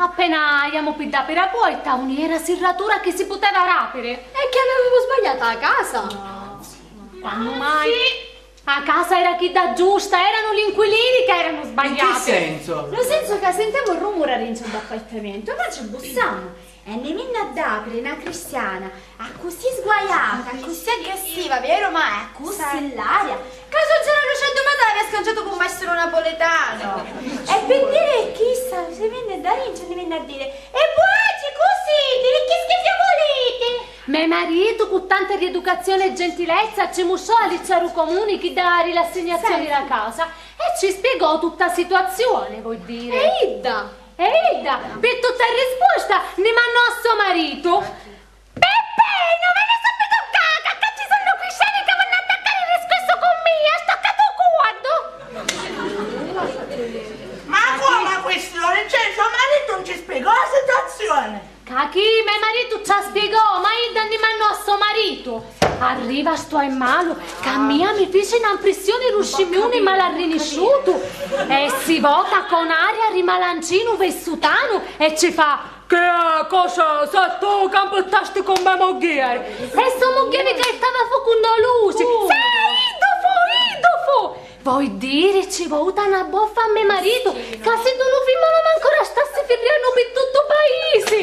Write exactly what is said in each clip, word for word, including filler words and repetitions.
Appena jamu pi dapiri a porta, 'un era sirratura chi si puteva rapiri. E chi avevamo sbagliatu a casa? Quannu mai? A casa era chidda giusta, eranu l'inquilini ca eranu sbagliati. In che senso? Nô sensu ca sintemu rumuri rintra d'appartamentu, e nuatri bussamu. E ni vinni a dapiri na cristiana, accussì sguaiata, accussì aggressiva, veru mai? Accussì laria, ca su zeraru Ceddumata l'avia scanciatu cu mastru napuletanu. E pi diri chissa, si vinni da rintra e ni vinni a diri: "E vuatri cu siti? Di chi schifia vuliti?" Me maritu, cu tanta rieducazione e gentilezza, ci mustrò a liccia ru comuni chidda ri l'assegnazioni ra casa e ci spiegò tutta a situazione, voi diri. E idda? E idda, pi tutta risposta, ni mannò a so maritu. Peppè, no veni subbitu ccà, ca ccà ci sunnu cristiani ca vonnu attaccari discursu cu mia, stoccatu u cuoddu! Ma quala quistioni? Cioè, so maritu 'un ci spiegò a situazioni? Ca chi, me maritu ci a spiegò, ma idda ni mannò a so maritu. Arriva stu aimalu, ca a mia mi fici na mprissioni ru scimmiuni malarrinisciutu, e si vota con aria ri malancinu vessutanu e ci fa: "Che è, cosa, sa tu ca 'mputtasti cu me mugghieri?" E so mugghieri ca stava fu cu no luci. Sì, iddu fu, iddu fu! Voi diri, ci vota na boffa a me maritu, ca siddu nu fimmanu mancu ra stassi firriannu pi tuttu u paisi!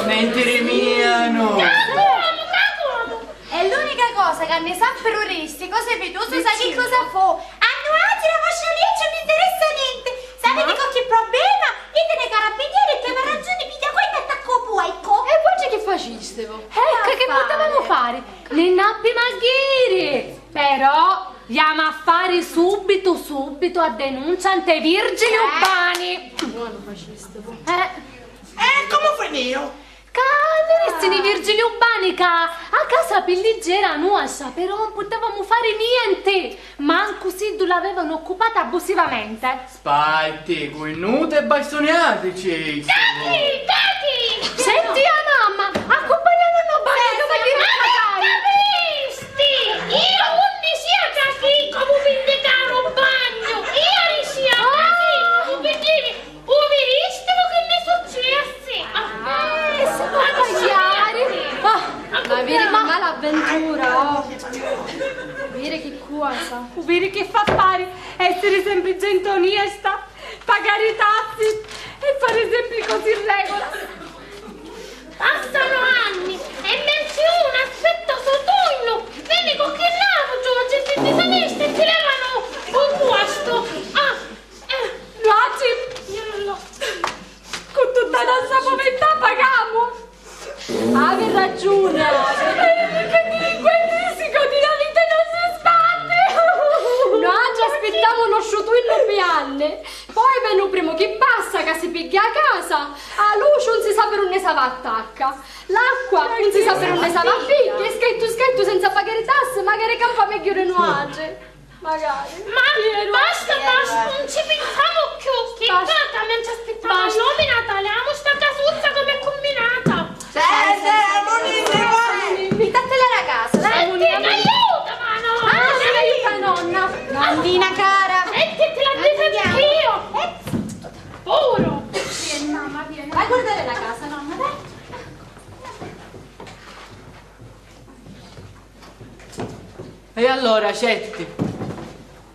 Mentiri mia, no! Ca cuomu, ca cuomu! E l'unica cosa ca nni sappiru ri sti cosi pitusu, sa chi cosa fu? A nuatri a vostra lieggi nun interessa nenti! S'aviti cocchi problema, ditini ai carabinieri e chi avi ragiuni pigghia coina e attacca u puercu! E vuatri chi facistivu? Ecco, chi putevamo fari? Ni nn'appi magghieri! Però jamu a fari subbitu, subbitu a denuncia nte virgini ubbani! Buonu facistivu. Eh. E comu finìu? Ca ni ristini virgini ubbani ca a casa pi liggi era nuascia, però 'un putevamo fari nienti, mancu siddu l'avevano occupata abusivamente. Spaitti, guinnuti e bastuniatici! Cati! Cati! Senti a mamma, accumpagna nonnu Banni ca vogghiu pagari! Capisti? Io undi sia Cati comu vindicaru bagnu! Io ricia Cati comu pi diri: "U viristivu chi mi successi?" Ah, si può sbagliari! Ah, ma viri chi malavventura, oh! Viri chi cosa! U viri chi fa fari essiri sempri genti onesta, pagari i tassi e fari sempri cosi in regola. Passanu anni e Merciuna aspetta u so turnu, veni cu chi l'autu, a genti disonesti ti levanu u puostu. Ah, eh. Nuatri, cu tutta a nostra puvirtà, pagamu. Havi ragiuni, havi. Pirchì delinquenti si godinu a vita e non si sbatti! Nuatri aspittamu u nostru turnu pi anni. Poi veni u primu chi passa, ca si pigghia a casa, a luci un si sapi d'unni s'havi a attacca, l'acqua un si sapi d'unni s'havi a pigghia, e schettu schettu senza pagari tassi, macari campa megghiu di nuatri. Macari. Ma basta, basta, non ci pensiamo più. Che basta. Basta, mentre aspettiamo la nomina, tagliamo sta casuzza come combinata. Sì, sì, non ne va. Pittatti la casa, dai. Senti, aiuta, ma no. Ah, sì, aiuta nonna. Nonnina cara. Senti, te l'ho detto io. Puro. Vieni, mamma, vieni. Vai a guardare la casa, nonna, dai. E allora, Cetti?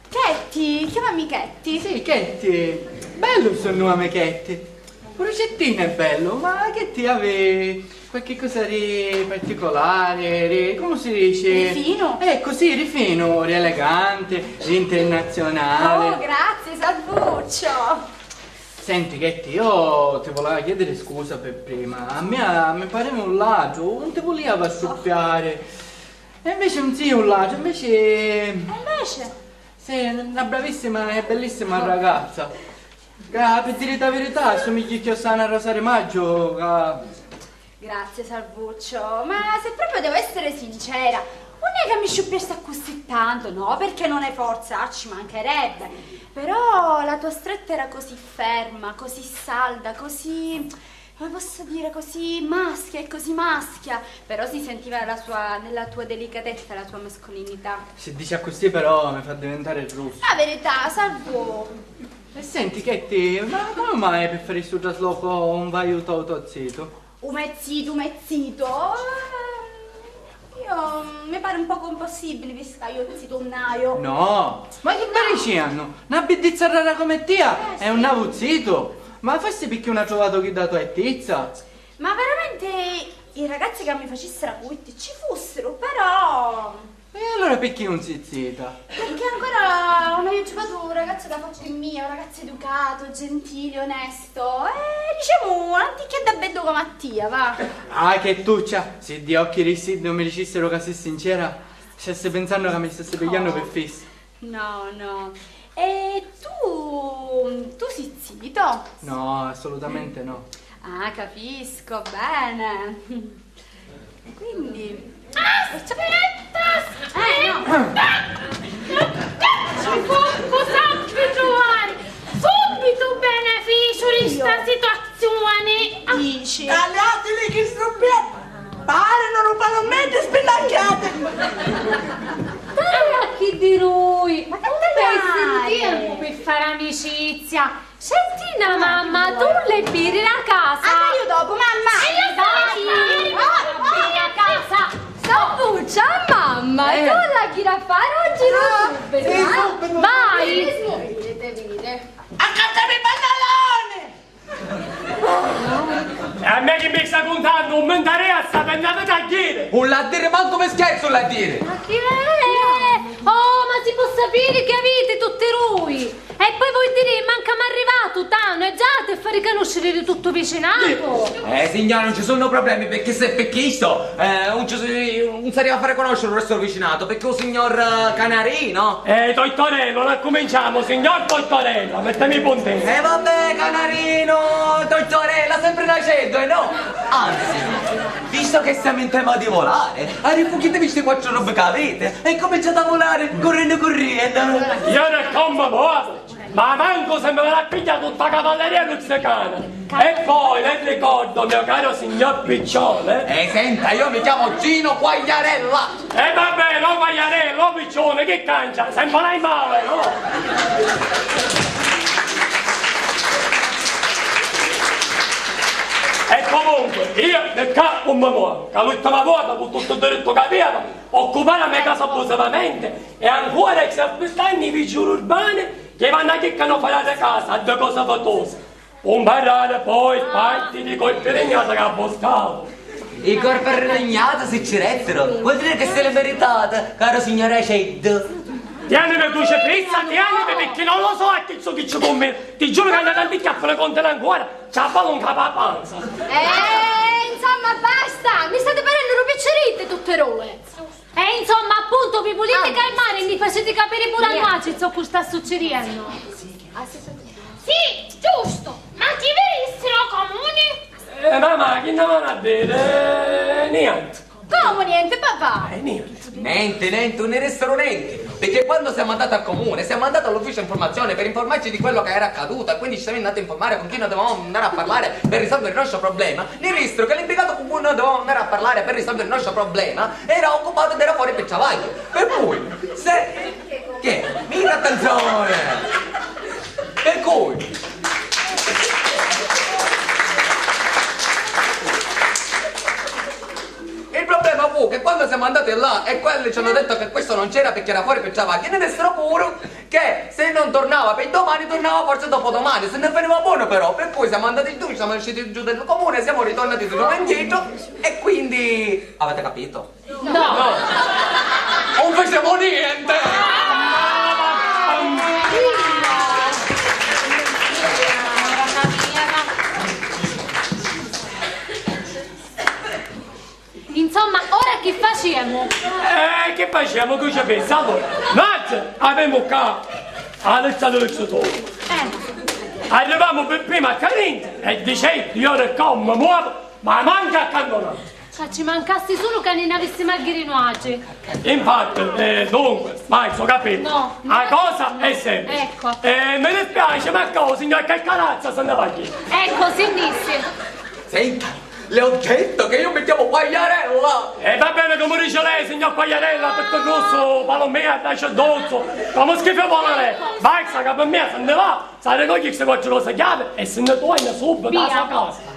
Chetti? Chiamami Chetti. Sì, Chetti. Bellu stu nome, Chetti. Puru Cettino è bellu, ma Chetti havi qualche cosa di particolare, di, come si dice? Di finu? Ecco, sì, di finu, di elegante, di internazionale. Oh, grazie, Salvuccio. Senti, Chetti, io ti voleva chiedere scusa per prima. A mia mi pareva un ladru, non ti volia far suffiare. E invece non sei un ladro, invece... E invece? Sei una bravissima e bellissima ragazza. Ca, per dire la verità, assomigli chiossai a na rosa di maggio, ca... Grazie, Salvuccio, ma se proprio devo essere sincera, non è che mi sciuppiasti accussì tanto, no, perché non hai forza, ah, ci mancherebbe, però la tua stretta era così ferma, così salda, così, come posso dire, così maschia e così maschia, però si sentiva la sua, nella tua delicatezza la sua mascolinità. Se dici accussì però mi fa diventare russo. La verità, Salvo. E senti, Ketty, ma come mai per fare stu trasloco non va a aiutare u to zito? U me zito, u me zito? Io, mi pare un poco impossibile, visto che io zito non haio. No, ma chi mi dici, hanno? Una biddizza rara come tia è un navu zito. Ma forse perché non ha trovato chi dato è tizza? Ma veramente i ragazzi che mi facessero a cuitti ci fossero, però. E allora perché non si zita? Perché ancora non ho trovato un ragazzo da fatto di mio, un ragazzo educato, gentile, onesto. E diciamo, anticchia da beddu come a tia, va. Ah, che tuccia! Se di occhi rissi non mi dicessero che sei sincera, stesse pensando che mi stesse pigliando per fissa. No, no. E tu, tu sei zito? No, assolutamente no. Ah, capisco, bene. Quindi. Aspetta, aspetta! Eh, no. Ci fu cosa trovare subito beneficio di sta situazione. Dici. Tagliateli chi struppiati! Parenu nu palumeddu spinnacchiati! Dai a chi di rui! Ma tu pensi in tempo per fare amicizia? Senti, na mamma, tu le birri la casa! Andaiu dopu, mamma! Dai! Birri la casa! Sta buccia, mamma! Eh. Tu la ghiri a fare oggi, no, subito, eh? Vai! Accattami i pantaloni! E a me chi mi sta cuntannu? Un mi ntaressa, penna mi tagghieri! Un l'ha diri mancu mi scherzu, un l'ha diri! Ma chi è? Oh, ma si può sapere che avete tutti rui? E poi vuol dire, manca m'arrivatu, tanu, e già te fa riconoscere di tutto vicinato. Eh, signora, non ci sono problemi, perché se per questo, eh, non ci si-, non si arriva a fare conoscere il resto del vicinato, perché un signor, eh, Canarino. Eh, Tortorello, non accominciamo, signor Tortorello, mettemi i puntini. E vabbè, Canarino, Tortorella, sempre nascendo, eh no? Anzi, visto che siamo in tema di volare, arricchitevi sti quattro robe che avete e cominciate a volare, correndo, correndo. Io ne come muovo, ma manco se mi verrà a pigliare tutta cavalleria luzzicana. E poi le ricordo, mio caro signor Piccione. Eh, senta, io mi chiamo Gino Quagliarella. E vabbè, no Quagliarella, no Piccione, che cancia? Sempre l'hai male, no? E comunque, io di qua non mi muovo, che l'ultima volta con tutto il diritto che avevo, occupare la mia casa abusivamente e ancora ci aspettano i vigili urbani che vanno a chicca non fare la casa, a due cose fatose. Un barrare poi sparti di colpi legnata che abboscavo. I corpi legnata si ci rettero, vuol dire che se le meritate, caro signore Aceddo. Tienimi, Crucifissa, tienimi, perché non lo so a chi so chi ci conviene. Ti giuro che andate a chiappare contano ancora, ci avvalo un capo a panza. Eh, insomma, basta! Mi state parendo un picciriddu tutte e due! E insomma, appunto, vi pulite calmare e mi facete capire pure a nuaci ciò che sta succedendo. Sì, giusto! Ma chi vi dissero comuni? Eh, mamma, chi ne vanno a dire? Niente. Come niente, papà? Eh, niente. Nenti, nenti, nun ni restanu nenti, perché quando siamo andati al comune, siamo andati all'ufficio informazione per informarci di quello che era accaduto e quindi ci siamo andati a informare con chi noi dovevamo andare a parlare per risolvere il nostro problema. Ni dissero che l'impiegato con cui noi dovevamo andare a parlare per risolvere il nostro problema era occupato ed era fuori per travaglio. Per cui, se... Che? Mi dà attenzione! Per cui... Il problema fu che quando siamo andati là e quelli ci hanno detto che questo non c'era perché era fuori per travaglio, ne dissero pure che se non tornava per domani, tornava forse dopodomani, se ne veniva buono però, per cui siamo andati giù, siamo usciti giù dal comune, siamo ritornati di nuovo indietro e quindi avete capito? No! Non facciamo niente! Insomma, ora chi facemu? Eh, chi facemu? Chi ci pensa? Allora, noi avemu qua a lista del sudore. Eh. Arrivamu per prima a Carinti e dice, io come muovo, ma manca a cannonata. Cioè, ci mancassi sulu ca ni n'avissima a ghiri nuatri. Infatti, eh, dunque, mai so capito. No, no. La cosa è semplice. Ecco. Eh, mi dispiace, ma qua, signor Caccarazza, se ne va via. Ecco, si dissi. Senta, Le ho detto che io mi chiamo Quagliarella! E va bene, come dice lei, signor Quagliarella, tutto rosso, palomea, nasce dozzo, come schifo vuole lei? Basta che per me se ne va, sa ricoglie queste quattro cose chiave e se ne torna subito a sua casa.